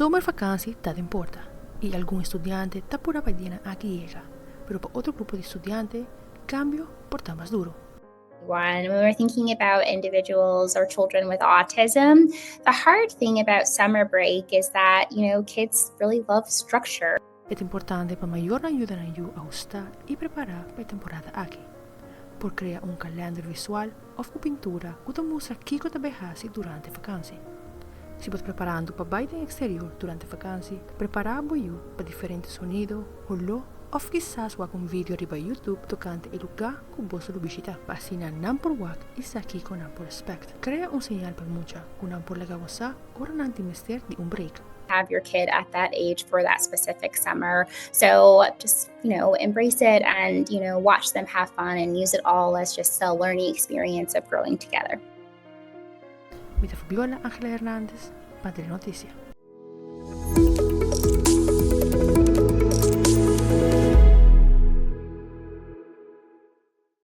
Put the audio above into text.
Zomervakantie ta den porta y algun studiante ta pura pa e dianan aki yega, pero pa otro grupo di studiante, cambio por ta mas duro. When we're thinking about individuals or children with autism, the hard thing about summer break is that kids really love structure. E ta importante pa mayornan yuda nan yu ahusta y prepara pa e temporada aki. Por crea un kalender visual of cu pintura cu ta mustra kico ta bay haci durante vakantie. Si bo ta preparando pa bay den exterior durante vakantie, prepara bo yu pa diferente sonido, holo of kisas wak un video riba YouTube tocante e luga cu boso lo bishita pa asina nan por wak y sa kico nan por expect. Crea un señal pa mucha cu nan por laga bo sa ora nan tin mester di un break. Have your kid at that age for that specific summer. So just embrace it and watch them have fun and use it all as just a learning experience of growing together. Mi ta Fabiola Angela Hernandez pa Telenoticia.